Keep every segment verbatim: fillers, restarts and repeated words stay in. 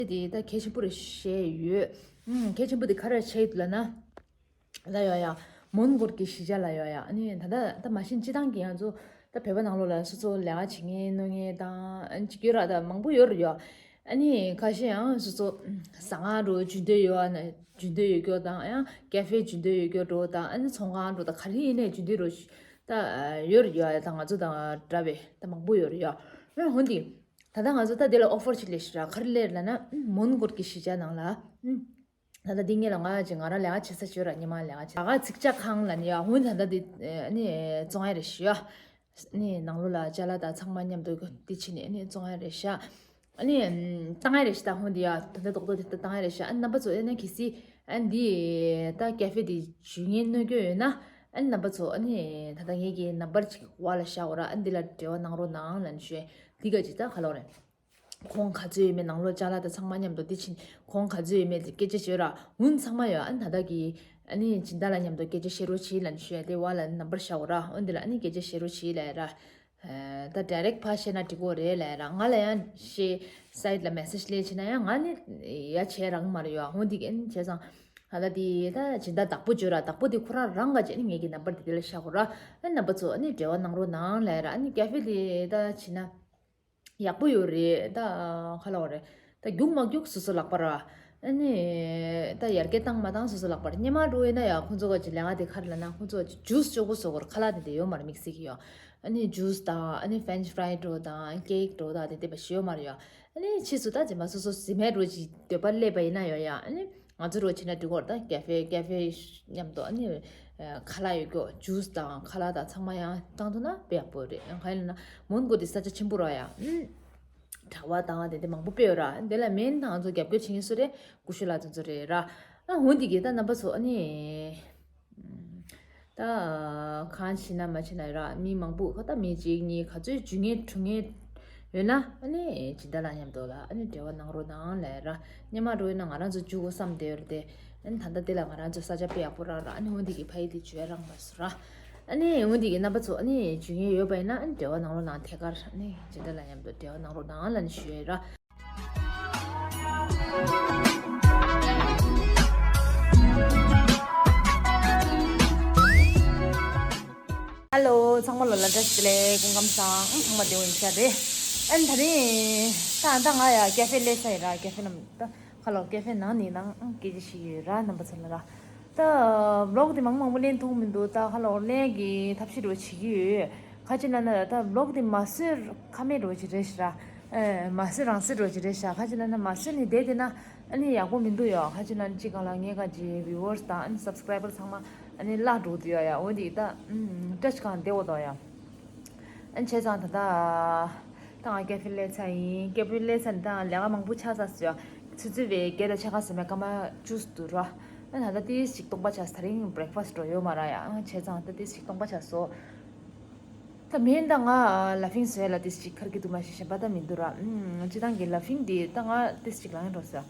དེ་ད་གལ་ཆེན་པོ་རེད་བཤད་ཡོད། ཨུམ། གལ་ཆེན་པོ་དེ་ག་རེ་བྱས་ཡོད་ལབ་ན། ལ་ཡོད་ཡ། མོན་གྷོ་གི་གཞིས་ཆགས་ལ་ཡོད་ཡ། ཨ་ནི་ད་ལྟ་ད་མ་གཞི་སྤྱི་བཏང་གི་ང་ཚོ་ད་བོད་པ་ནང་ལོགས་ལ་སོ་སོ་ལས་ཀ་བྱེད་མཁན་གནང་མཁན་དང་ཨ་ནི་ཅིག་ཡོད་ར། ད་མང་པོ་ཡོད་ར་ཡོད། ཨ་ནི་ཁ་ཤས་ཡང་སོ་སོ་ཟ་ཁང་རུ་འཇུས་འདོད་ཡོད་ན་འཇུས་འདོད་ཡོད་རྒྱུ་དང་། ཡང་ཀ་ཧྥེ་འཇུས་འདོད་ཡོད་རྒྱུ་འགྲོ་དང་། ཨ་ནི་ཚོང་ཁང་འགྲོ་དང་། ག་རེ་ཡིན་ནའི་འཇུས་འདོད་རུ་ད་ཡོད་ར་ཡོད། ད་ང་ཚོ་དང་འདྲ་བའི་ད་མང་པོ་ཡོད་ར་ཡོད། ཨ་འོན་ཏེ་ད་ལྟ་ང་ཚོ་ད་དེ་ལ་ཨོ་ཕར་ཅིག་སླེབས་ཤག་ར། ག་རེ་སླེབས་ལབ་ན། མོན་གྷོ་གི་གཞིས་ཆགས་ནང་ལ། ད་ལྟ་འདི་ངེད་ལ་ང་ཅིག་ང་རང་ལས་ཀ་བྱེད་ས་ཞོར་ར་ཉི་མ་ལས་ཀ་བྱེད་ས་ཚིག་ཇ་ཁང་ལ་ནི་ཡ། འོན་ད་ལྟ་འདི་ནི་བཙོང་ཡ་རེད་ཤི་ཡ། ནི་ནང་ལོགས་ལ་ཅ་ལག་དང་ཚང་མ་མཉམ་དུ་འདི་བྱས་ནས་ནི་བཙོང་ཡ་རེད་ཤག་ཨ་ནི་བཏང་ཡ་རེད་ཤག་ད་འོན་ཏེ་ཡ་ད་ལྟ་རྡོག་རྡོག་འདི་ལྟ་བཏང་ཡ་རེད་ཤག་ཨ་ནི་རྣམ་པ་ཚོ་ཨེ་ན་གལ་སྲིད་ཨ་འདི་ད་ཀ་ཧྥེ་འདི་འཇུས་མཁན་གནོད་སྐྱོན་ཡོད་ན། ཨ་ནི་རྣམ་པ་ཚོ་ཨ་ནི་ད་ལྟ་ངེད་ཀྱི་ནམ་བར་ཅིག་འོག་ལ་བཞག་གོ་ར། ཨ་ནི་འདི་ལ་འབྲེལ་བ་གནང་རོགས་གནང་ལབ་ནི་ཞུ་ཡ། འདི་ག་ཅིག་ད་ག་ལོག་རེད། གོང་ག་ཚོད་ཡོད་མེད། ནང་ལོགས་ཅ་ལག་དང་ཚང་མ་མཉམ་དུ་འདི་ཕྱིན་གོང་ག་ཚོད་ཡོད་མེད་སྐད་ཆ་བཤད་ར། འོན་ཚང་མ་ཡོད། ཨ་ནི་ད་ལྟ་གི་ཨ་ནི་སྦྱིན་བདག་ལ་མཉམ་དུ་སྐད་ཆ་བཤད་རོགས་བྱེད་ལབ་ནི་ཞུ་ཡ། དེ་བ་ལ་ནམ་བར་བཞག་གོ་ར། འོན་དེ་ལ་ཨ་ནི་སྐད་ཆ་བཤད་རོགས་བྱེད་ལབ་ཡ་ར། ད་ཌའི་རེག་ཕར་བཤད་ན་འགྲིག་གོ་རེད་ལབ་ཡ་ར། ང་ལ་ཡང་ཤེས་སའིད་ལ་མེ་སེཇ་སླེབས་བྱས་ན་ཡང་ང་ནི་ཡ་བྱས་རང་མ་རེད་ཡོད། འོན་དེ་གི་ཨ་ནི་བྱས་ཙང་ད་ལྟ་དེ་ད་སྦྱིན་བདག་བདག་པོ་བྱོས་ར། བདག་པོ་དེ་ཁོ་རང་རང་ག་ཅིག་ཨ་ནི་ངེད་ཀྱི་ནམ་བར་དེ་དེ་ལ་བཞག་གོ་ར། ཨ་ནི་རྣམ་པ་ཚོ་ཨ་ནི་འབྲེལ་བ་གནང་རོགས་གནང་ལབ་ཡ་ར། ཨ་ནི་ཀ་ཧྥེ་དེ་ད་བྱས་ན། ཡག་པོ་ཡོད་རེད། ད་ག་ལབ་དགོས་རེད། ད་རྒྱུག་མ་རྒྱུག་སོ་སོ་ལག་པ་ར། ཨ་ནི་ད་ཡར་རྒྱས་བཏང་མ་བཏང་སོ་སོ་ལག་པ་ར། སྙེ་མ་འགྲོ་ཡིན་ན་ཡང་ཁོང་ཚོ་ག་ཅིག་ལས་ཀ་དེ་ག་རེ་ལབ་ན། ཁོང་ཚོ་ག་ཅིག་ཇུས་ཅོག་པོ་བཟོ་དགོས་ར། ཁ་ལག་དེ་དེ་ཡོད་མ་རེད། དམིགས་བསལ་གྱི་ཡོད། ཨ་ནི་ཇུས་དང་། ཨ་ནི་ཕེན་ཕ་རའི་འགྲོ་དང་། ཀེག་འགྲོ་དང་། དེ་དེ་བ་ཞིག་ཡོད་མ་རེད་ཡ། ཨ་ནི་ཕྱིས་སུ་ད་རྗེས་མ་སོ་སོ་རྫི་མེད་འགྲོ་ཅིག་འདོད་པ་སླེབས་པ་ཡིན་ན་ཡང་ཡ། ཨ་ནི་ང་ཚོ་རོ་བྱེད་ན་འགྲིག་གོ་ར། ད་ཀ་ཧྥེ་ཀ་ཧྥེ་མཉམ་དུ་ཨ་ནི་ཁ་ལག་ཡོད་རྒྱུ་ཇུས་དང་ཁ་ལག་དང་ཚང་མ་ཡང་བཏང་ཐུབ་ན་དཔེ་ཡག་པོ་རེད། ཡང་ག་ཡིན་ན་མོན་གྷོ་དེ་ས་ཆ་ཆེན་པོ་ར་ཡ། ཨུམ། གྲྭ་པ་དང་དེ་འདྲ་མང་པོ་དཔེ་ཡོད་ར། དེ་ལ་མེན་ད་ང་ཚོ་རྒྱབ་སྐྱོར་བྱེད་མཁན་སུ་རེད། ཀུ་ཤུ་ལགས་དེ་ཚོ་རེད་ར། ཨ་འོན་ཏེ་གི་ད་རྣམ་པ་ཚོ་ཨ་ནི། ད་གང་བྱེད་ན་མ་བྱེད་ན་ར། མི་མང་པོ་ཁ་ད་མི་གཅིག་གཉིས་ག་ཚོད་འཇུས་མཁན་འགྲོ་མཁན་ཡོད་ན། ཨ་ནི་སྦྱིན་བདག་ལ་མཉམ་དུ་ལ་ཨ་ནི་འབྲེལ་བ་གནང་རོགས་གནང་ལབ་ར། སྙེ་མ་འགྲོ་ཡོད་ན་ང་རང་ཚོ་འཇུ་དགོས་བསམ་བསྡད་ཡོད་རེད་དེ། ཨ་ནི་ད་ལྟ་དེ་ལ་ང་རང་ཚོ་ས་ཆ་དཔེ་ཡག་པོ་རག་ར། ཨ་ནི་འོན་ཏེ་གི་ཕ་ཡི་དེ་འཇུ་ཡ་རག་མ་སོང་ར། ཨ་ནི་འོན་ཏེ་གི་རྣམ་པ་ཚོ་ཨ་ནི་འཇུ་མཁན་ཡོད་པ་ཡིན་ན་ཨ་ནི་འབྲེལ་བ་གནང་རོགས་གནང་། ཐད་ཀར་ཨ་ནི་སྦྱིན་བདག་ལ་མཉམ་དུ་འབྲེལ་བ་གནང་རོགས་གནང་ལབ་ནི་ཞུ་ཡ་ར། ཧ་ལོ། ཚང་མ་ལོ་ལ་བཀྲ་ཤིས་བདེ་ལེགས། སྐུ་ཁམས་བཟང་། ཨང་། ཚང་མ་བདེ་པོ་ཡིན་ཤག་རེད། ཨ་ནི་ད་རིང་ད་ད་ང་ཡ་ཀ་ཧྥེ་སླེབས་ཚར་ཡིན་ར། ཀ་ཧྥེ་ནང་ད་ཁ་ལོ་ཀ་ཧྥེ་ནང་ནས་ནང་ཨང་སྐད་ཆ་ཞིག་ཡོད་ར། རྣམ་པ་ཚོ་ལ་ར། ད་བི་ལོག་དེ་མང་མང་པོ་ལེན་ཐུབ་མི་འདུག་ད་ཁ་ལོ་ལེན་གི་ཐབས་ཤེས་རོ་བྱེད་ཀྱི་ཡོད། ཁ་ཅིག་ན་ན་ད་བི་ལོག་དེ་མ་བཟོས་ཁ་མེད་རོ་ཅིག་རེད་ཤག་ར། ཨེ། མ་བཟོས་རང་བཟོས་རོ་ཅིག་རེད་ཤག་ཁ་ཅིག་ན་ན་མ་བཟོས་ནས་བསྡད་དེ་ན་ཨ་ནི་ཡག་པོ་མི་འདུག་ཡ། ཁ་ཅིག་ན་ཅིག་གང་ལ་ངས་ག་ཅིག་བི་ཝར་སི་དང་ཨ་ནི་སབ་སི་ཀ་རའི་བར་ཚང་མ་ཨ་ནི་བརླག་འགྲོ་དུ་ཡ་ཡ། འོ་འདི་ད་ཨུམ་བཀྲ་ཤིས་གང་བདེ་བོ་དོ་ཡ། ཨ་ནི་བྱས་ཙང་ད་ད་ད་ང་ཀ་ཧྥེ་སླེབས་ཚར་ཡིན། ཀ་ཧྥེ་སླེབས་ཚར་ནས་ད་ང་ལས་ཀ་མང་པོ་ཆགས་ཚར་སོང་ཡ། ཆུ་ཚོད་བའི་བརྒྱད་དང་ཕྱེད་ཀ་ཟིན་པའི་སྐར་མ་བཅུ་འདུག་ར། ཨ་ནི་ད་ད་ཏིས་ཅིག་སྟོང་པ་ཆགས། ད་རིང་བྷི་རེག་ཕ་སི་འགྲོ་ཡོད་མ་ར་ཡ། ཨ་ནི་བྱས་ཙང་ད་ཏིས་ཅིག་སྟོང་པ་ཆགས་སོང་། ད་མེན་ད་ང་ལ་ཕིང་བཟོས་ལ་ཏིས་ཅིག་ཁར་གི་འདུག་མ་ཤེས། གཞན་པ་ད་མི་འདུག་ར། ཨུམ། སྤྱི་བཏང་གི་ལ་ཕིང་འདི་ད་ང་ཏིས་ཅིག་ལངས་འགྲོ་ས།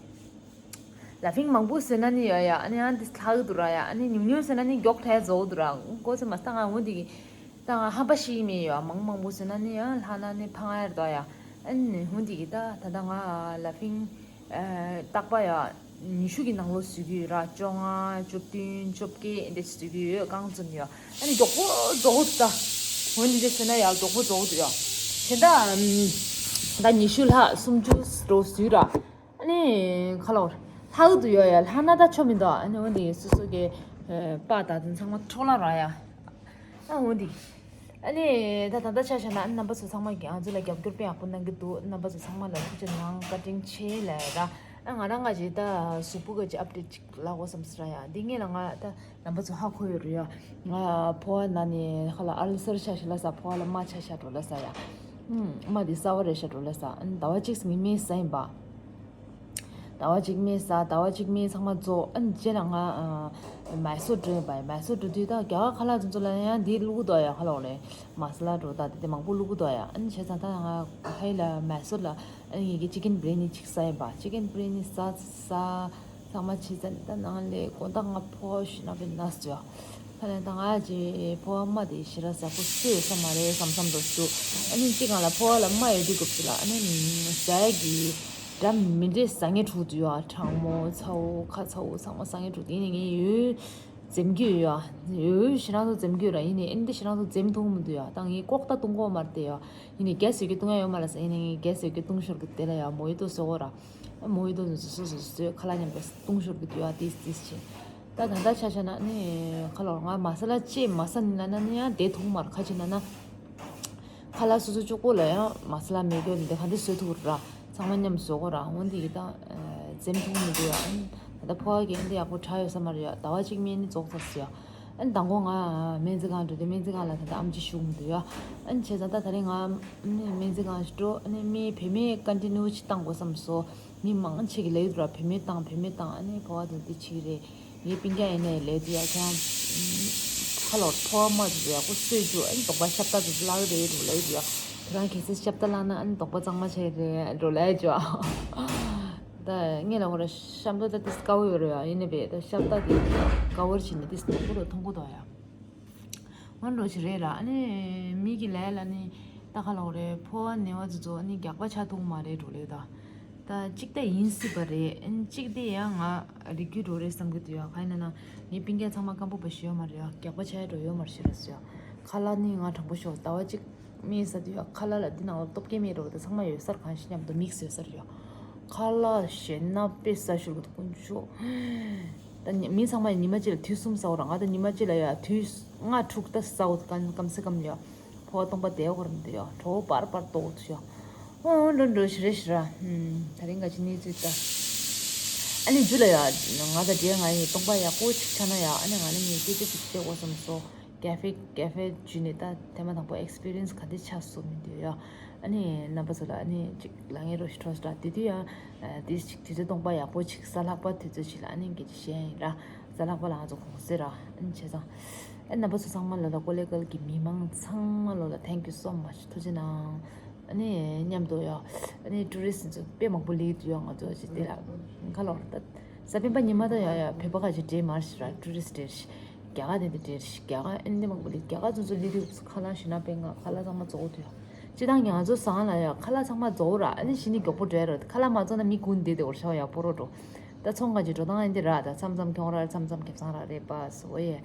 ལ་ཕིང་མང་པོ་བཟོས་ན་ནི་ཡོད་ཡ། ཨ་ནི་ཡང་ཏིས་ལྷག་གི་འདུག་ར་ཡ། ཨ་ནི་ཉུང་ཉུང་བཟོས་ན་ནི་མགྱོགས་ཐལ་བཟོ་འདུག་ར། ཀོ་ཚེ་མ་ད་ང་འོ་འདི་གི་ད་ང་ཧམ་པ་ཤི་མེད་ཡ། མང་མང་པོ་བཟོས་ན་ནི་ཡང་ལྷག་ན་ནི་ཕངས་ཡ་རེད་དོ་ཡ། ཨ་ནི་འོ་འདི་གི་ད་ད་ད་ང་ལ་ཕིང་ཨ་རྟག་པ་ཡ། ཉི་ཤུ་གི་ནང་ལོགས་བཟོ་གི་ཡོད་ར། བཅོ་ལྔ། བཅུ་བདུན། བཅོ་བརྒྱད་འདི་བཟོ་གི་ཡོད། རྐང་བཙུམ་ཡོད། ཨ་ནི་མགྱོགས་པོ་རྫོགས་ད། འོན་ཏེ་འདི་བཟོས་ན་ཡང་མགྱོགས་པོ་རྫོགས་འདུག་ཡ། དེ་འདྲ་ད་ཉི་ཤུ་ལྷག་སུམ་ཅུ་རོ་བཟོས་ར། ཨ་ནི་ཁ་ལོར་ལྷག་འདུག་ཡོད་ཡ། ལྷག་ན་ད་ཆོ་མི་འདུག་ཨ་ནི་འོན་ཏེ་སོ་སོ་གི་པ་ད་དུང་ཚང་མ་འཕྲོ་བརླག་ར་ཡ། ཨ་འོན་ཏེ། ཨ་ནི་ད་ད་ལྟ་ཆ་བཞག་ན་ཨ་ནི་རྣམ་པ་ཚོ་ཚང་མ་གིས་ང་ཚོ་ལ་རྒྱབ་སྐྱོར་དཔེ་ཡག་པོ་གནང་གི་འདུག་རྣམ་པ་ཚོ་ཚང་མ་ལ་ཐུགས་རྗེ་གནང་། བཀའ་དྲིན་ཆེ་ལབ་ཡ་ར། ཨ་ང་རང་ང་ཅིག་ད་གཟུགས་པོ་གི་ཅིག་ཨབ་ཌེཊ་ཅིག་ལབ་དགོས་བསམ་སོང་ར་ཡ། འདི་ངས་ལ་ང་ད་རྣམ་པ་ཚོ་ཧ་གོ་ཡོད་རེད་ཡ། ང་ཕོ་བ་ན་ནི་ཁ་ལ་ཨལ་སར་ཆགས་ཤག་ལབ་ས། ཕོ་བ་ལ་རྨ་ཆགས་ཤག་འགྲོ་ལབ་ས་ཡ། ཨུམ། རྨ་འདི་གསར་པ་རེད་ཤག་འགྲོ་ལབ་ས། ཨ་ནི་ཟླ་བ་གཅིག་ཙམ་མི་མེད་ས་ཡིན་པ། ཟླ་བ་གཅིག་མེད་ས། ཟླ་བ་གཅིག་མེད་ཚང་མ་རྫོགས། ཨ་ནི་རྗེས་ལ་ང་ཨ་མའི་སོར་འགྲོ་ཡིན་པ། མའི་སོར་འགྲོ་དུས་ད་རྒྱ་གར་ཁ་ལག་ཚོ་ཚོ་ལ་ཡང་འདི་བླུག་གི་འདུག་ཡ། ཁ་ལོག་ལས་མ་ས་ལ་འགྲོ་ད་དེ་དེ་མང་པོ་བླུག་གི་འདུག་ཡ། ཨ་ནི་བྱས་ཙང་ད་ང་ཕ་ཡུལ་ལ་མའི་སོར་ལ་ཨ་ནི་ངེད་ཀྱི་ཅི་ཀན་བི་རི་ཡ་ནི་གཅིག་ཟ་ཡིན་པ། ཅི་ཀན་བི་རི་ཡ་ནི་ཟ་ཟ་ཚང་མ་བྱས་ཙང་ད་ནང་ལས་དགོང་དག་ང་ཕོ་བ་ཞུ་ན་བས་ན་སོ་ཡ། ད་ལན་ད་ང་ཅི་ཕོ་བ་རྨ་དེ་ཞེ་དྲག་ཟ་ཁུ་སུ་ཡོད་ས་མ་རེད་བསམ་བསམ་འགྲོ་སུ། ཨ་ནི་ཅི་གང་ལ་ཕོ་བ་ལ་རྨ་ཡོད་དུས་སྐབས་སུ་ལ་ཨ་ནི་ཟ་ཡ་གི་འདྲ་མི་འདྲའི་ཟ་ངེ་འཁྲུག་འདུག་ཡ། གྲང་མོ་ཚ་བོ་ཁ་ཚ་བོ་ཚང་མ་ཟ་ངེ་འཁྲུག་འདུག་ཡིན་ནའི་ངས་ཡོད་འཛེམ་གྱི་ཡོད་ཡ། ཡོད་ཞེ་དྲག་ཏུ་འཛེམ་གྱི་ཡོད་ར། ཡིན་ནའི་ཨེ་འདི་ཞེ་དྲག་ཏུ་འཛེམ་ཐུབ་མི་འདུག་ཡ། ད་ངས་ལྐོག་ལྟ་བཏུང་གོ་མ་རེད་དེ་ཡ། ཡིན་ནའི་གེ་སི་ཡོད་ཀྱི་བཏུང་ཡ་ཡོད་མ་རེད་ཟེར། ཡིན་ནའི་ངས་གེ་སི་ཡོད་ཀྱི་བཏུང་ཞོར་གི་དེ་ལ་ཡ་མོ་ཡི་ཏོ་བཟོ་གོ་ར། མོ་ཡི་ཏོ་ཚོ་སོ་སོ་སོའི་ཁ་ལག་མཉམ་དུ་བཏུང་ཞོར་གི་དུས་ཡ་ཏིས་ཏིས་བྱས། ད་ད་ལྟ་ཆ་བཞག་ན་ནི་ཁ་ལོ་ང་མ་ས་ལ་ཅེས་མ་ས་ནི་ལ་ན་ནི་ཡང་དེ་ཐུག་མར་ཁ་ཅིག་ན་ན། ཁ་ལག་སོ་སོ་གཅིག་པོ་ལ་ཡང་མ་ས་ལ་མེད་རྒྱུ་འདི་ག་འདི་བཟོས་ཐུབ་ར། ཚང་མ་མཉམ་བཟོ་གོ་ར། འོན་ཏེ་ཡི་ད་འཛེམ་ཐུབ་མི་འདུག་ཡ། ད་ལྟ་ཕོ་བ་གི་འདི་ཡག་པོ་དྲག་ཡོད་ས་མ་རེད་ཡ། ཟླ་བ་གཅིག་མིན་ནི་རྫོགས་ཚར་སོང་ཡ། ཨན་དང་པོ་ང་སྨན་རྩིས་ཁང་འགྲོ་དུས་སྨན་རྩིས་ཁང་ལ་ད་ལྟ་ཨམ་ཆི་བཞུགས་མི་འདུག་ཡ། ཨན་བྱས་ཙང་ད་ད་རིང་ང་སྨན་རྩིས་ཁང་ཞིག་འགྲོ། ཨ་ནི་མི་བུད་མེད་ཀོན་ཊི་ནིའུ་ཅིག་བཏང་དགོས་བསམ་སོང་། མི་མང་ཆེ་གི་ལབ་ཡོད་ར། བུད་མེད་བཏང་བུད་མེད་བཏང་། ཨ་ནི་ཕོ་བ་དང་འདི་བྱེད་ཀྱི་རེད། ངའི་སྤུན་ཀྱག་ཡིན་ནའི་ལབ་དུས་ཡ་ཁྱེད་རང་ཁ་ལོ་ཕོ་བ་མ་ཚོ་ཡག་པོ་གསོས་རྒྱུ། ཨ་ནི་དོགས་པ་ཤ་སྟག་ཚོ་བརླག་རེད་འགྲོ་ལབ་ཡོད་ར། ཁྱེད་རང་གལ་སྲིད་ཤ་སྟག་བརླག་ན་ཨ་ནི་དོགས་པ་གཙང་མ་བྱས་རེད་འགྲོ་ལབ་ཡོད་ར། ད་ངས་ལབ་དགོས་ར། ཤ་སྟག་ད་ཏིས་དཀའ་བོ་ཡོད་རེད་ཡ། ཡིན་ནའི་བས་ད་ཤ་སྟག་དེ་དཀའ་བོར་བྱས་ནས་ཏིས་མཐོང་གི་འདུག་མཐོང་གི་འདུག་ཡ། ང་འགྲོ་ཆེ་རེད་ར། ཨ་ནི་མི་གི་ལས་ལ་ནི་ད་ག་ལོག་རེད། ཕོ་བ་ནད་པ་ཚོ་ཚོ་ཨ་ནི་རྒྱགས་པ་ཆགས་ཐུབ་མ་རེད་འགྲོ་ལེ་ད། ད་གཅིག་ད་ཡིན་སྲིད་པ་རེད། ཨ་ནི་གཅིག་དེ་ཡང་ང་རིགས་རྒྱུད་འགྲོ་རེད་བསམ་གི་འདུག་ཡ། ག་ཡིན་ན་ན་ངའི་སྤུན་ཀྱག་ཚང་མ་སྐམ་པོ་བ་ཞིག་ཡོད་མ་རེད་ཡ། རྒྱགས་པ་ཆགས་ཡ་འགྲོ་ཡོད་མ་རེད་ཤི་ར་སོ་ཡ། ཁ་ལག་ནི་ང་དྲང་པོ་ཤོག་ཟླ་བ་གཅིག་མི་ཟ་དུས་ཡ་ཁ་ལག་ལ་འདི་ནང་ལ་སྟོབས་རྒྱལ་མེད་རོ། ད་ཚང་མ་ཡོད་སར་གང་ཞིག་མཉམ་དུ་མིག་སི་ཡོད་སར་ཡོད། ཁ་ལག་ཞེ་ན་དཔེ་ཟ་ཤུལ་གི་དཀོན་མཆོག་ད་ཉི་མི་ཚང་མ་ཉི་མ་གཅིག་ལ་དུས་གསུམ་ཟ་འོ་ར། ང་ད་ཉི་མ་གཅིག་ལ་ཡ་དུས་ལྔ་དྲུག་ད་ཟ་འོ། གམ་གམ་སེ་གམ་ཡ་ཕོ་བ་སྟོང་པ་དེ་འོ་ར་མི་འདུག་ཡ། གྲོགས་པོ་པར་པར་ལྟོགས་འོ་འདུག་ཡ། འོ་འགྲོ་འགྲོ་ཞི་རེ་ཞི་ར། ད་རིང་ག་ཅི་གནས་ཚུལ་ད། ཨ་ནི་རྒྱུ་ལ་ཡ་ང་ད་འདྲེ་ང་ཡི་སྟོང་པ་ཡག་པོ་ཅིག་ཆགས་ན་ཡ། ཨ་ནི་ང་ནི་ངའི་སྐད་ཆ་ཅིག་བཤད་དགོས་བསམ་སོང་། ཀེ་ཧྥེ་ཀེ་ཧྥེ་འཇུས་ནས་ད་ཐེངས་མ་དང་པོ་ཨེག་སི་པི་རི་ཡན་སི་ག་འདྲ་ཆགས་སོང་མི་འདུག་ཡ། ཨ་ནི་རྣམ་པ་ཚོ་ལ་ཨ་ནི་ཅིག་ལ་ངའི་རོ་ཞིག་འཕྲོ་སྟ་དེ་དུས་ཡ། དེ་ཅིག་དུས་ཚོད་སྟོང་པ་ཡག་པོ་ཅིག་གཟའ་ལྷག་པ་དུས་ཚོད་ཅིག་ལ་ཨ་ནི་སྐད་ཆ་བཤད་ཡིན་ར། གཟའ་ལྷག་པ་ལ་ང་ཚོ་གུང་སེང་ར། ཨ་ནི་བྱས་ཙང་། ཨ་རྣམ་པ་ཚོ་ཚང་མ་ལོ་ལ་ཀོ་ལེ་གལ་གྱི་མི་མང་ཚང་མ་ལོ་ལ་thank you so much ཐུགས་རྗེ་གནང་། ཨ་ནི་མཉམ་དུ་ཡ། ཨ་ནི་ཊུ་རི་སི་ཚོ་དཔེ་མང་པོ་སླེབས་འདུག་ཡ། ང་ཚོ་ཅིག་དེ་ལ་ཁ་ལོ་ར་ད། གཟའ་སྤེན་པ་ཉི་མ་ད་ཡ་ཡ་བོད་པ་ཁ་ཅིག་འདྲེས་མར་ཞིག་ར། ཊུ་རི་སི་འདྲེས་ཤིག་རྒྱ་གར་དེ་འདྲ་འདྲེས་ཤིག་རྒྱ་གར་ཨ་ནི་མང་པོ་ལེ་རྒྱ་གར་ཚོ་ཚོ་ལི་རིགས་ཁ་ལག་ཞིག་ན་པེ་ང་ཁ་ལག་ཚང་མ་རྫོགས་འདུག་ཡ། སྤྱི་བཏང་ང་ཚོ་ཟ་ཁང་ལ་ཡ་ཁ་ལག་ཚང་མ་རྫོགས་ར། ཨ་ནི་གཞི་ནི་མགྱོགས་པོ་འགྲོ་ཡ་ར། ཁ་ལག་མ་རྫོགས་ན་མི་ཀུན་བསྡད་དེ་འོར་ཤག་ཡག་པོ་རོ་འགྲོ། ད་ཚོང་ཁང་ཅིག་འགྲོ་སྟངས་ཨེ་འདི་ར། ད་མཚམས་མཚམས་ཁྱོང་ར་མཚམས་མཚམས་ཁེབས་ཚང་ར་རེད་པ་སོ་ཡེ།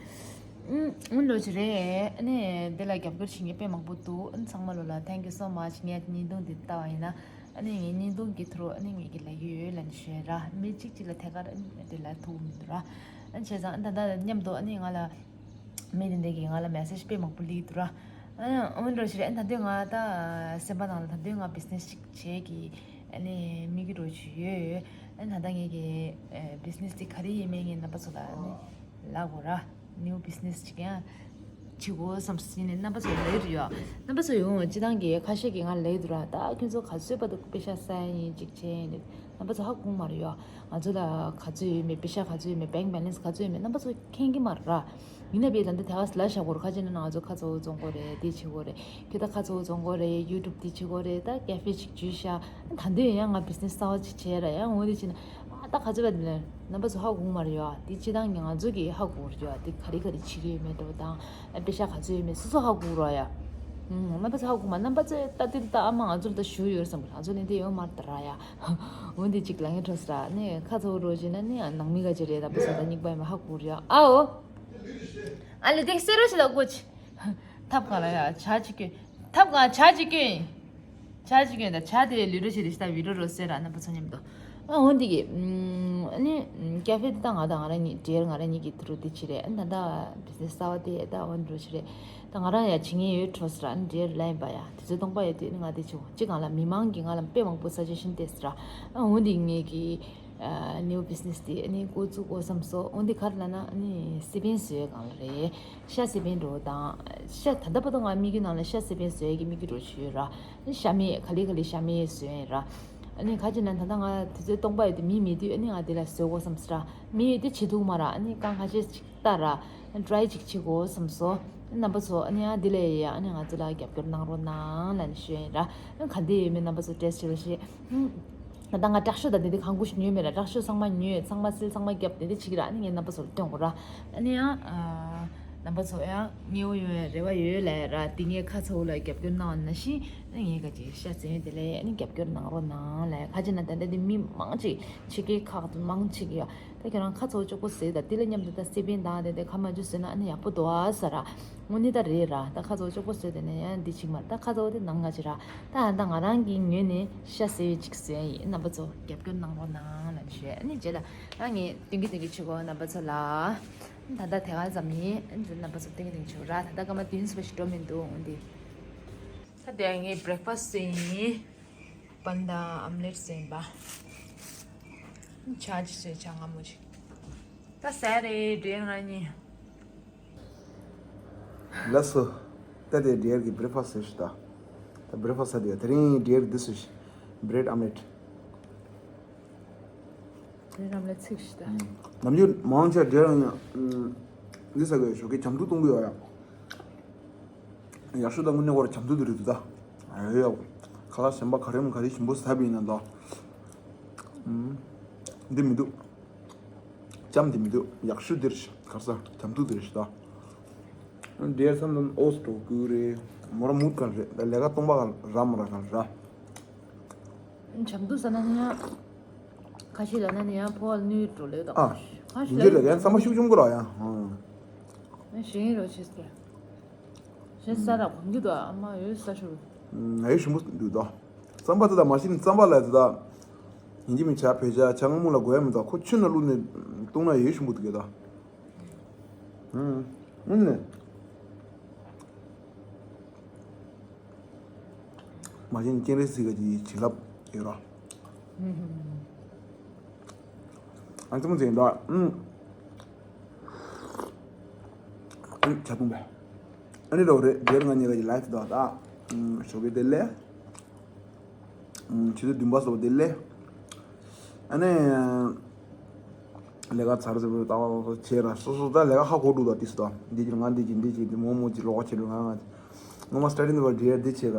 ཨུམ་ཨུན་ལོ་ཅི་རེད། ཨ་ནི་འདི་ལ་རྒྱབ་སྐྱོར་བྱེད་མཁན་དཔེ་མང་པོ་འདུག་ཨ་ནི་ཚང་མ་ལོ་ལ་thank you so much ངས་བརྙན་ཐུང་འདི་ལྟ་བ་ཡིན་ན། ཨ་ནི་ངའི་བརྙན་ཐུང་གི་ཐོག་ཨ་ནི་ངེད་ཀྱི་ལ་ཡོད་ལ་ནི་ཞུ་ཡ་ར། མི་གཅིག་གཅིག་ལ་ཐད་ཀར་ཨ་ནི་དེ་ལ་ཐུག་མི་འདུག་ར། ཨ་ནི་བྱས་ཙང་ཨ་ད་ལྟ་མཉམ་དུ་ཨ་ནི་ང་ལ་མི་དེ་འདྲས་ཀྱིས་ང་ལ་མེ་སེ་ཇི་དཔེ་མང་པོ་སླེབས་འདུག་ར། ཨ་ནི་ཨོན་རོ་ཞིག་རེད། ཨ་ད་དུང་ང་ད་སེམས་པ་ནང་ལ་ད་དུང་ང་བི་ཛི་ནེ་སི་ཅིག་བྱེད་ཀྱི་ཨ་ནི་དམིགས་ཀྱི་འགྲོ་ཞུ་ཡོད། ཨ་ནི་ད་ལྟ་ངེད་ཀྱི་བི་ཛི་ནེ་སི་དེ་ག་རེ་ཡིན་མིན་ངས་རྣམ་པ་ཚོ་ལ་ཨ་ནི་ལབ་དགོས་ར། ནིའུ་བི་ཛི་ནེ་སི་ཅིག་ཡང་བྱེད་དགོས་བསམ་སྲིད་ནས་རྣམ་པ་ཚོ་ལ་ཡོད་རེད་ཡ། རྣམ་པ་ཚོ་ཡོང་སྤྱི་བཏང་གི་ཁ་ཤས་ཀྱིས་ང་ལ་ལབ་འདུག་ར། ད་ཁྱོད་ཚོ་ག་ཚོད་བར་དུ་པེ་ཤ་ཟ་ཡ་ཡིན་ཅིག་བྱས་ཡིན་རེད། རྣམ་པ་ཚོ་ཧ་གོ་མ་རེད་ཡ། ང་ཚོ་ལ་ག་ཚོད་ཡོད་མེད་པེ་ཤ་ག་ཚོད་ཡོད་མེད་བེང་ཀི་བེ་ལེན་སི་ག་ཚོད་ཡོད་མེད་རྣམ་པ་ཚོ་མཁྱེན་གྱི་མ་རེད་ར། ཡིན་ན་བས་ད་འདི་ཐད་ཀར་ལབ་བཞག་དགོས་རེད། ཁ་ཅིག་ན་ང་ཚོ་ཁ་ཚ་བོ་བཙོང་དགོས་རེད། འདི་བྱེད་དགོས་རེད། ཁྱོད་ད་ཁ་ཚ་བོ་བཙོང་དགོས་རེད། ཡུ་ཊུབ་འདི་བྱེད་དགོས་རེད། ད་ཀེ་ཧྥེ་ཅིག་འཇུས་ཤག་ད་དུང་ཡང་ང་བི་ཛི་ནེ་སི་གསར་པ་ཅིག་བྱས་ར། ཡང་འོ་འདི་བྱས་ན་ཨ་ད་ག་ཚོད་པ་འདི་ལ་རྣམ་པ་ཚོ་ཧ་གོ་མ་རེད་ཡ། འདི་སྤྱི་བཏང་གི་ང་ཚོ་གིས་ཧ་གོ་རེད་ཡ། འདི་ག་རེ་ག་རེ་བྱེད་ཀྱི་ཡོད་མེད་འགྲོ་དང་ཨ་པེ་ཤ་ག་ཚོད་ཡོད་མེད་སོ་སོ་ཧ་གོ་རོགས་ཡ། ཨུམ་རྣམ་པ་ཚོ་ཧ་གོ་མ། རྣམ་པ་ཚོས་ད་འདི་ལྟ་ཨ་མ་ང་ཚོ་ལ་ད་ཞུ་ཡོད་བསམ་གི། ང་ཚོ་ནི་འདི་ཡོད་མ་རེད་ད་ར་ཡ། འོ་འདི་ཅིག་ལ་ངས་འཕྲོ་སི་ར་ནི་ཁ་ཚ་བོ་རོ་བྱས་ན་ནི་ནང་མི་ག་ཅིག་རེད། རྣམ་པ་ཚོ་ད་སྙིང་པ་ཡོད་མེད་ཧ་གོ་རེད་ཡ། ཨའོ། ཨ་ལེ་དེ་སེ་རོ་ཞིག་ལ་གོ་ཅི། ཐབ་གང་ལ་ཡ་ཇ་ཅིག་སྐྱོན། ཐབ་གང་ཇ་ཅིག་སྐྱོན། ཇ་ཅིག་སྐྱོན་ད་ཇ་དེ་ལུས་རོ་ཞིག་རེ་ཞིག་ད་བི་རོ་རོ་སེ་ར་རྣམ་པ་ཚོ་མཉམ་དུ། ཨ་འོ་འདི་གི་ཨ་ནི་ཀེ་ཧྥེ་དེ་ད་ང་དང་ང་རང་གཉིས་འབྲེལ་ང་རང་གཉིས་ཀྱི་ཐུ་རུ་དེ་ཅི་རེད། ཨ་ད་ད་བི་ཛི་ནེ་སི་གསར་པ་དེ་ད་འོ་འདི་རོ་ཞིག་རེད། ད་ང་རང་ཡ་བྱེད་ངེས་ཡོད་འཕྲོ་སི་ར། ཨ་ནི་འབྲེལ་ལ་ཡིན་པ་ཡ་དུས་ཚོད་སྟོང་པ་ཡོད་དུས་ཨ་ནི་ང་དེ་ཆུ་ཅི་གང་ལ་མི་མང་གིས་ང་ལ་དཔེ་མང་པོ་སཱ་ཇེ་ཤན་སྟེར་སི་ར། ཨ་འོ་འདི་ངེད་ཀྱི་ནིའུ་བི་ཛི་ནེ་སི་དེ་ནི་འགོ་བཙུགས་དགོས་བསམ་སོང་། འོ་འདི་ག་རེ་ལབ་ན་ནི་སི་པན་བཟོས་གང་ལ་རེད། ཤ་སི་པན་འགྲོ་དང་ཤ་ད་ལྟ་བར་དུ་ང་དམིགས་ཡུལ་ནང་ལ་ཤ་སི་པན་བཟོས་ཀྱི་དམིགས་ཡུལ་འགྲོ་བྱོས་ར། ཤ་མེད་ག་ལེ་ག་ལེ་ཤ་མེད་བཟོས་ཡིན་ར། ཨ་ནི་ག་ཅི་ན་ད་ལྟ་ང་དུས་ཚོད་སྟོང་པ་ཡོད་དུས་མི་མེད་དུས་ཨ་ནི་ང་འདི་ལ་བཟོས་དགོས་བསམ་སི་ར། མི་ཡོད་དུས་བྱེད་ཐུབ་མ་ར། ཨ་ནི་རྐང་ཁ་ཤས་ཅིག་ལྟ་ར། ཊི་རའི་ཅིག་བྱེད་དགོས་བསམ་སོང་། རྣམ་པ་ཚོ་ཨ་ནི་ཨ་འདི་ལས་ཡ་ཨ་ནི་ང་ཚོ་ལ་རྒྱབ་སྐྱོར་གནང་རོགས་གནང་ལབ་ནས་ཞུ་ཡ་ཡིན་ར། ཨ་ག་འདི་ཡོད་མེད་རྣམ་པ་ཚོ་ཊེ་སི་ཊི་བྱེད་རོགས་ཞེས། ཨ་ད་ང་དྲག་ཤོས་དང་འདི་འདི་གང་དགོས་ཤིག་ཉོས་མེད་ར། དྲག་ཤོས་ཚང་མ་ཉོས། ཚང་མ་སིལ་ཚང་མ་རྒྱབ་འདི་འདི་བྱེད་ཀྱི་ར། ཨ་ནི་ངས་རྣམ་པ་ཚོ་ལ་སྟོན་དགོས་ར། ཨ་ནི་ཨ། རྣམ་པ་ཚོ་ཡང་ཉེ་བོ་ཡོང་བའི་རེ་བ་ཡོད་ལབ་ར། དེ་ངས་ཁ་ཚ་བོ་ལ་རྒྱབ་སྐྱོར་གནང་ན་ཤི་ངས་ག་ཅིག་ཤ་ཟེར་ཡོད། དེ་ལས་ཨ་ནི་རྒྱབ་སྐྱོར་གནང་རོགས་གནང་ལབ། ག་ཅི་ན་ད་ལྟ་འདི་མི་མང་ཅིག་ཕྱི་རྒྱལ་ཁག་ཏུ་མང་ཅིག་ཡོད། ད་ཁྱོད་རང་ཁ་ཚ་བོ་ཅོག་པོ་ཟེར་ད་དེ་ལ་མཉམ་དུ་ད་སེ་པན་དང་དེ་དེ་ཁ་མ་ཅུ་ཟེར་ན་ཨ་ནི་ཡག་པོ་འདུག་ཨ་ཟེར་ར། དངོས་གནས་ད་རེད་ར། ད་ཁ་ཚ་བོ་ཅོག་པོ་ཟེར་དེ་ནས་ཡང་འདི་ཅིག་མ་ད་ཁ་ཚ་བོ་དེ་ནང་ང་ཅི་ར། ད་ད་ང་རང་གི་ངོས་ནས་ཤ་ཟེར་བའི་ཅིག་ཟེར་ཡིན། རྣམ་པ་ཚོ་རྒྱབ་སྐྱོར་གནང་རོགས་གནང་ལབ་ཞུ། ཨ་ནི་རྗེས་ལ་ཨ་ངས་སྟོན་གི་སྟོན་གི་བྱེད་གོ་རྣམ་པ་ཚོ་ལ། ད་ལྟ་དེ་ག་ཙམ་ཡིན། རྣམ་པ་ཚོ་ཏིང་ཏིང་ཆུ་ར། ད་ལྟ་སྐར་མ་བདུན་ཙམ་ཞིག་འགྲོ་མི་འདུག་འོན་ཏེ། ད་དེ་ངའི་བྷི་རེག་ཕ་སི་ཡིན། པན་དང་ཨམ་ལེ་ཊི་ཟིན་པ། ཆ་ཅི་ཟེར་ཆ་ང་མོ་ཅི། ད་ཟ་རེད་འདྲེ་ང་གཉིས། ལགས་སོ། ད་དེ་འདྲེར་གི་བྷི་རེག་ཕ་སི་ཟེར་ཤི་ད། ད་བྷི་རེག་ཕ་སི་ཟེར་དེ་དེ་རིང་འདྲེར་འདི་ཟེར་ཤི། བྷི་རེཌ་ཨམ་ལེ་ཊི། རི་རམ་ལ་ཚིག་ཤི་ད། ནམ་རྒྱུན་མང་ཆེ་འདྲེ་རང་ཡང་འདི་ཟ་དགོས་ཞོགས་ཀས་ཇམ་ཐུག་གཏོང་གི་ཡོད་ཡ། ཡག་ཤོས་ད་དངོས་གནས་ཁོ་ར་ཇམ་ཐུག་འདི་རེད་འདུག་ད། ཨ་ཡོ་ཡོ། ཁ་ལག་གཞན་པ་ག་རེ་མ་ག་རེ་ཞིམ་པོ་ཟ་བ་ཡིན་ན་ད། འདི་མི་འདུག་ཇམ་འདི་མི་འདུག་ཡག་ཤོས་འདི་རེད་ཤག་ག་རེ་ཟ་ཇམ་ཐུག་འདི་རེད་ཤག་ད། འདྲེ་ས་འདི་ཨོ་སི་འགྲོ་དགོས་རེད། མོ་ར་མུ་ག་རེད་ད་ལས་ཀ་སྟོང་པ་ག་ར་མ་ར་ག་ར། ཇམ་ཐུག་ཟ་ན་ནི་ཡང་། ཁ་ཤས་ལ་ན་ནི་ཡང་ཕོ་བ་ནུས་འགྲོ་ལེ་དང་། ཨ། ཁ་ཤས་ཡིན་གྱི་རེད་ཡང་བསམ་པ་ཤུགས་ཆུང་གི་ར་ཡང་། ཨ། ཞེ་ཡིན་རོ་ཆེ་སྐྱེ། ཞེ་ས་ར་གོང་གི་དོ་ཨ་མ་ཡོད་ས་ཤོར། ང་ཡོད་ཞུམ་པོ་འདུག་དོ། བསམ་པ་དེ་དག་མ་ཤི་ནི་བསམ་པ་ལ་དེ་དག་ཡིན་གྱི་མི་བྱ་བེད་བྱ་བྱ་ང་མོ་ལ་དགོས་ཡ་མི་དག་ཁོ་ཆུ་ན་བླུགས་ནས་བཏུང་ན་ཡོད་ཞུམ་པོ་འདུག་གི་དོ། ཨུམ། ཨུམ་ནས། མ་གཞི་ནས་སྤྱན་རས་གཟིགས་ཀྱི་བྱིན་རླབས་ཡོད་ར། ཨུམ། ཨ་ཙི་མོ་ཟེར་འདྲ། ཨུམ། ཨ་ནི་ཆ་ཐུང་པས། ཨ་ནི་རོགས་རེད་རྒྱལ་ང་གཉིས་ཀྱི་ལའིབ་དང་ད། ཨུམ། ཞོགས་པའི་དེ་ལས། ཆུ་ཚོད་བདུན་པ་སོགས་དེ་ལས། ཨ་ནི། ལས་ཀ་ཚར་ཚར་བྱས་ར་སོ་སོ་ད་ལས་ཀ་ཧ་གོ་འདུག་ད་ཏིས་ད་འདི་ཅིག་ང་འདི་ཅིག་འདི་ཅིག་འདི་མོ་མོ་ཅིག་ལོག་བྱེད་འདུག་ང་ང་ངོ་མ་སི་ཊ་ཊི་ནི་བར་འདྲེ་འདི་བྱེད་ག་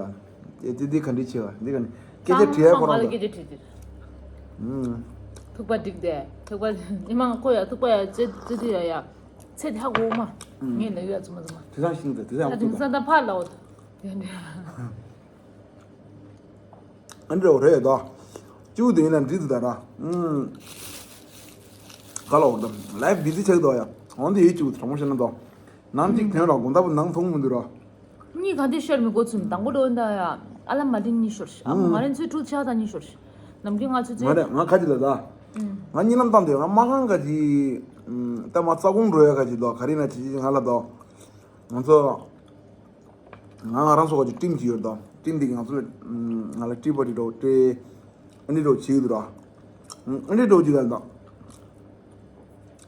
ཨེ་འདི་འདི་ག་འདྲི་བྱེད་ག་འདི་ག་ནི་སྐད་ཆ་དྲིས་ཡ་ཁོ་རང་ལ་སྐད་ཆ་དྲིས་ཏེ། ཐུག་པ་འགྲིག་དེ་ཐུག་པ་ཉི་མ་ཁོ་ཡ་ཐུག་པ་ཡ་ཙེ་ཙེ་དེ་ཡ་ཡ་ཚེ་དེ་ཧ་གོ་མ་ངས་ལ་ཡོད་ཡ་ཚུ་མ་ཚུ་མ་དེ་སང་ཤིང་དེ་དེ་སང་ད་དེང་སང་ད་ཕར་ལ་འོ་དེ་འདྲ། ཨ་འདྲ་བ་རེད་ད། གཅིག་པུ་དེ་ཡིན་ན་འགྲིག་འདུག་ད་ར། ཨུམ། ག་ལ་འོ་ད། ལའིབ་བི་ཟི་ཆགས་འདུག་ཡ། འོན་ཏེ་ཡིད་གཅིག་པུ་དྲང་པོ་བཤད་ན་ད། ནང་གཅིག་དོན་ར་དགོང་དག་པོ་ནང་མཐོང་མི་འདུག་ར། གཉིས་ག་འདི་ཤར་མི་གོ་ཚུལ་དང་པོ་འགྲོ་འདའ་ཡ། ཨ་ལ་མ་དྲིན་གཉིས་ཤོར་ཤི། ཨ་མ་ང་རེན་ཚོའི་ཕྲུག་ཆགས་དང་གཉིས་ཤོར་ཤི། ནམ་རྒྱུན་ང་ཚོ་ང་ཚོའི་རེད་ང་ཁ་ཅིག་ལ་ད། ང་གཉིད་ལམ་བཏང་དུས་ང་མ་ཁང་ག་ཅིག་ད་མ་རྩ་དགོང་འགྲོ་ཡ་ག་ཅིག་ད་ག་རེ་ན་ཅི་ཅི་ང་ལ་ད། ང་ཚོ། ང་ང་རང་ཚོ་ག་ཅིག་ཊིམ་ཅིག་ཡོད་ད། ཊིམ་འདི་གི་ང་ཚོ་ལ་ང་ལ་ཊི་པ་ཊི་འགྲོ་ཊི་ཨ་ནི་འགྲོ་བྱེད་ཀྱི་འདུག་ར། ཨ་ནི་འགྲོ་ཅིག་ག་ད།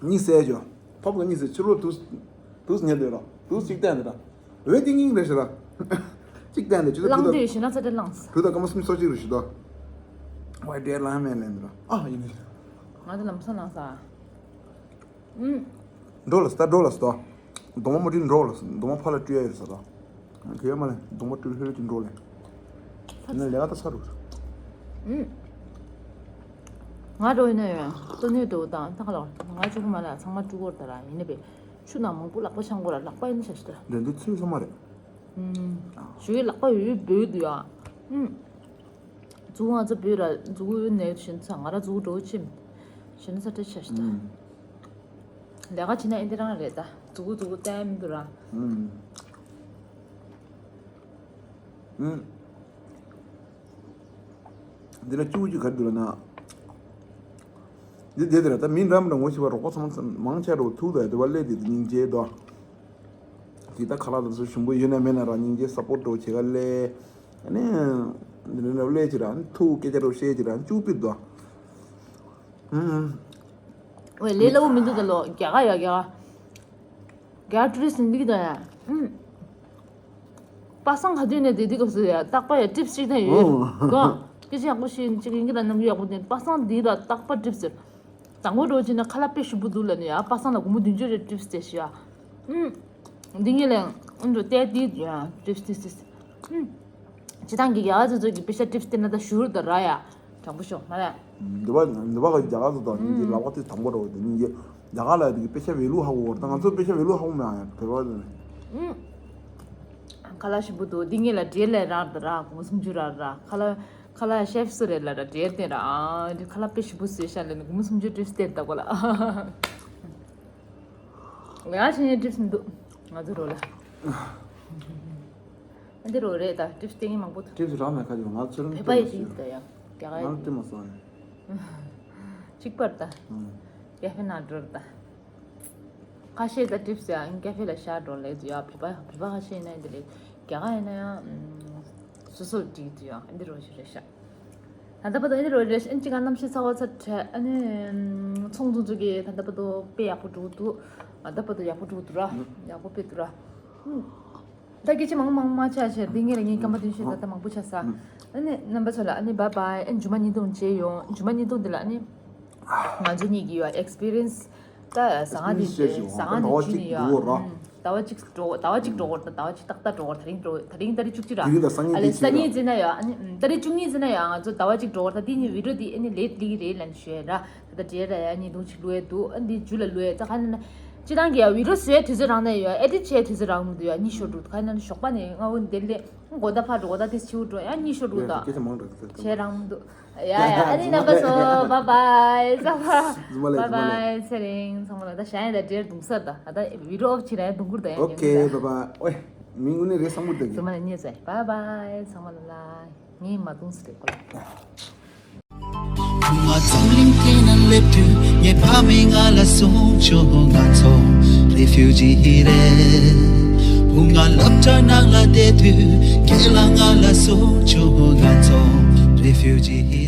གཉིས་བསད་ཅོ། ཕབ་ག་གཉིས་བསད་ཕྱི་ལོ་དུས་དུས་ཉེར་དེ་ར་དུས་གཅིག་བསྟན་དེ་ར། འོད་ཏིང་ངིང་རེད་ཤི་ར། གཅིག་བསྟན་དེ་ཆུ་ཚོད་བླངས་དུས་ཞེ་ན་ཚ་དེ་བླངས་ས། དུས་ད་སྐར་མ་སུམ་ཅུ་སོ་གཅིག་རེད་ཤི་ད། ཝའི་ཌེ་ལ་མེ་ལེན་དེ་ར་ཨ་ཡིན་ནི། ང་ཚོ་ལམ་སང་ལངས་ས། ཨུམ། འགྲོ་ལ་སྟ་འགྲོ་ལ་སྟ། གདོང་མ་མ་བཀྲུས་འགྲོ་ལ་གདོང་མ་ཕར་ལ་བཀྲུས་ཡ་ཡོད་ས་ད། གོ་ཡ་མ་ལེན་གདོང་མ་བཀྲུས་ལྷོད་ལྷོད་ཀྱི་འགྲོ་ལེ། ཡིན་ན་ལས་ཀ་ད་ཚར་རུ། ཨུམ། ང་འགྲོ་ཡིན་ན་ཡོད་ཏོ་ནུས་འགྲོ་དང་ད་ག་ལ་ང་ཆུ་གུ་མ་ལ་ཚང་མ་བཀྲུ་གོར་ད་ར་ཡིན་ན་བས་ཆུ་ནང་མང་པོ་ལག་པ་འཆང་གོ་ར་ལག་པ་ཡིན་ན་ཤ་ཤི་ད། འགྲན་བསྡུར་ཚུལ་ཚང་མ་རེད། ཨུམ། ཞུ་ཡི་ལག་པ་ཡོད་ཡོད་འབོལ་འདུག་ཡ། ཨུམ། མཛུ་གུ་ང་ཚོ་བོད་ར་མཛུ་གུ་ནས་ཞེན་ཚ་ང་ར་མཛུ་གུ་འགྲོ་ཕྱིན། ཞེན་ཚ་ཏྲ་ཆ་ཤི་ད། ལས་ཀ་བྱེད་ན་ཨེ་འདི་རང་རེད་ད། མཛུ་གུ་མཛུ་གུ་བསྟན་མི་འདུག་ར། ཨུམ། འདི་ལ་གཅིག་པུ་གཅིག་ག་རེ་འདུག་ལ་ན། འདི་དེ་དེ་ར་ད་མི་འདྲ་མི་འདྲ་ངོ་ཤེས་པ་རོགས་པ་ཚང་མ་མང་ཆེ་རོ་ཐུག་ད་དེ་བ་སླེབས་དེ་དེ་སྙིང་རྗེ་དོ། དེ་ད་ཁ་ལག་དང་ཚོ་ཞུམ་པོ་ཡོད་ན་མེད་ན་རང་སྙིང་རྗེ་སཔོར་འགྲོ་བྱེད་ག་ལས། ཨ་ནི། འདི་འདྲ་ལས་ཅི་ར་ཐུག་སྐད་ཆ་རོ་བཤད་ཅི་ར་ཅུ་པིར་དོ། ཨུམ། ཝེ་ལས་སླ་བོ་མི་འདུག་ད་ལོ་རྒྱ་ག་ཡ་རྒྱ་ག་རྒྱ་ག་ཊུ་རི་སི་འདི་གི་དོ་ཡ། ཨུམ། པ་སངས་ག་དུས་ནས་བསྡད་དུས་སྐབས་སུ་ཡ་རྟག་པ་ཡ་ཊིབ་སི་གཅིག་དང་ཡོད། ཨོ། གོ། སྐད་ཆ་ཡག་པོ་བཤད་ཅིག་ཡིན་གྱི་ལ་རྣམ་འགྱུར་ཡག་པོ་ལྡན་པ་སངས་འདི་ལ་རྟག་པ་ཊིབ་སི་ཟེར། དང་པོ་འགྲོ་ཅིག་ན་ཁ་ལག་དཔེ་ཞིམ་པོ་འདུག་ལབ་ནས་ཡ་པ་སངས་ལ་སྒོར་མོ་བདུན་ཅུ་རེ་ཊིབ་སི་དེ་ཤི་ཡ། ཨུམ། འདི་ངས་ལས་ཨུམ་འགྲོ་ཏེ་ཏི་ཡ་ཊིབ་སི་ཏི་སི། ཨུམ། སྤྱི་བཏང་གི་རྒྱ་གར་ཚོ་ཚོ་གི་པེ་ཤ་ཊིབ་སི་སྟེར་ན་ད་ཞུ་རུ་ད་ར་ཡ། དྲང་པོ་ཤོག་མ་རེད། འདི་བ་འདི་བ་གི་རྒྱ་གར་དུ་དང་ཉིན་གྱི་ལག་པ་དེ་དང་པོ་རེད་དེ་ཉིན་གྱི་རྒྱ་གར་ལ་དེ་གི་དཔེ་ཆ་ཝེ་ལུ་ཧ་གོ་བར་ད་ང་ཚོ་དཔེ་ཆ་ཝེ་ལུ་ཧ་གོ་མེད་ཨ་ཡ་བོད་པ་དེ། ཁ་ལག་ཞིམ་པོ་འདུག་འདི་ངེད་ལ་འབྲས་ལས་རག་འདི་ར་སྒོར་མོ་སུམ་ཅུ་རག་ར་ཁ་ལག་ཁ་ལག་ཤེབ་སུ་རེད་ལ་ར་འབྲས་དེ་ར་ཨ་འདི་ཁ་ལག་དཔེ་ཞིམ་པོ་བཟོས་ཤག་ལས་ནི་སྒོར་མོ་སུམ་ཅུ་ཏྲིབ་སྟེར་ད་གོ་ལ། ང་ཕྱི་ཉིན་ཏྲིབ་སུ་འདུག་ང་ཚོ་རོ་ལ། འདི་རོ་རེད་ད་ཏྲིབ་སྟེར་མཁན་མང་པོ་འདུག་ཏྲིབ་སུ་རག་མེད་ཁ་ཅིག་ང་ཚོ་རང་བོད་པ་ཡི་ཏྲིབ་ད་ཡ་རྒྱ་གར་ཡི་ང་ཏྲིབ་མ་སོང་ནས། གཅིག་པར་ད། ཀེ་ཧྥེ་ན་འགྲོར་ད། ཁ་ཤས་ད་ཏྲིབ་སུ་ཡང་ཀེ་ཧྥེ་ལ་ཤར་འགྲོ་ལས་ཡ་བོད་པ་བོད་པ་ཁ་ཤས་ཡིན་ན་འདི་རེད་རྒྱ་གར་ཡིན་ན་ཡང་སོ་སོར་འགྲིག་འདུག་ཡ་འདི་རོ་ཞིག་རེད་ཤག་ད་ལྟ་བར་དུ་ཨ་ནི་རོ་རེ་ཨན་ཅི་ག་གནམ་གཤིས་ཚ་བ་ཚ་དྲག་ཨ་ནི་ཚོང་ཚོང་ཚོ་གི་ད་ལྟ་བར་དུ་དཔེ་ཡག་པོ་འགྲོ་འདུག་ད་ལྟ་བར་དུ་ཡག་པོ་འགྲོ་འདུག་ར་ཡག་པོ་དཔེ་འདུག་ར། ད་སྐད་ཆ་མང་མང་མ་ཆགས་ཤེར་འདི་ངེད་ལ་ངའི་སྐམ་པ་དོན་ཤེས་ད་ལྟ་མང་པོ་ཆགས་ས། ཨ་ནི་རྣམ་པ་ཚོ་ལ་ཨ་ནི་བཱའི་བཱའི་ཨ་ནི་མཇུག་མ་གཉིས་སྟོང་མཇལ་ཡོང་མཇུག་མ་གཉིས་སྟོང་འདི་ལ་ཨ་ནི། ང་ཚོ་གཉིས་ཀྱི་ཡོད་ཨེག་སི་པི་རི་ཡན་སི་ད་ཟ་ཁང་འདི་ཟ་ཁང་འདི་བྱིན་ནས་ཡོད། ཟླ་བ་གཅིག་འགྲོ་ཟླ་བ་གཅིག་འགྲོ་འོར་ད་ཟླ་བ་གཅིག་ཏག་ཏག་འགྲོ་འོར་ད་རིང་འགྲོ་ད་རིང་ཏ་རིག་བཅུ་གཅིག་ར། ཨ་ལས་ཏ་རིག་བཅུ་གཉིས་ཟེར་ན་ཡོད་ཨ་ནི་ཏ་རིག་བཅུ་གཉིས་ཟེར་ན་ཡོད་ང་ཚོ་ཟླ་བ་གཅིག་འགྲོ་འོར་ད་འདི་ནི་བི་ཌིའོ་འདི་ཨ་ནི་ལེ་ཊི་ལི་རེད་ལབ་ནས་ཞུ་ཡ་ར་ད་ལྟ་འབྲས་ར་ཡ་གཉིས་སྟོང་གཅིག་བླུགས་ཡ་འདུག་ཨ་འདི་ཇུ་ལ་བླུགས་ཡ་ད་ཁ་ན་ན་སྤྱི་བཏང་གི་ཡ་བི་ཌིའོ་བཟོ་ཡ་དུས་ཚོད་རག་ན་ཡོད་ཨེ་ཌིཊ་བྱེད་ཡ་དུས་ཚོད་རག་མི་འདུག་ཡ་གཉིད་ཤོར་འགྲོ་ཁ་ན་ན་ཞོགས་པ་ནས་སྔ་བོ་འདི་ལས་དགོང་དག་ཕར་འགྲོ་དགོང་དག་དེ་ཕྱི་བོ་འགྲོ་ཡ་གཉིད་ཤོར་འགྲོ་ད་སྐད་ཆ་མང་དྲགས་ཟེར་བྱེད་རག་མི་འདུག་ཡ་ཡ་ཨ་ནི་རྣམ་པ་ཚོ་བཱའི་བཱའི་ཚང་མ་ལ་བཱའི་བཱའི་ཚེ་རིང་ཚང་མ་ལ་ད་ཞག་ཡ་ད་འབྲས་རྡུང་ས་ད་ད་ད་བི་ཌིའོ་ཨོཕ་བྱེད་ན་ཡ་རྡུང་ཁུར་ད་ཡ་ཉོ་གི་ད་ཨོ་ཁེ་བཱའི་བཱའི་ཨོའི་མི་དངོས་གནས་རེད་བསམ་གྱི་འདུག་ཚང་མ་ལ་ཉེ་ཚེ་བཱའི་བཱའི་ཚང་མ་ལ་ལ་ངས་མ་རྡུང་ས་རེད་གོ་ལ། བུ་ང་འཛམ་གླིང་སྟེང་ན་སླེབས་དུས་ངའི་ཕ་མས་ང་ལ་གསུངས་བྱུང་ང་ཚོ་རེ་ཕིའུ་ཇི་རེད། བུ་ང་སློབ་གྲྭ་ནང་ལ་བསྡད་དུས་ཁྱེད་ལ་ང་ལ་གསུངས་བྱུང་ང་ཚོ་རེ་ཕིའུ་ཇི།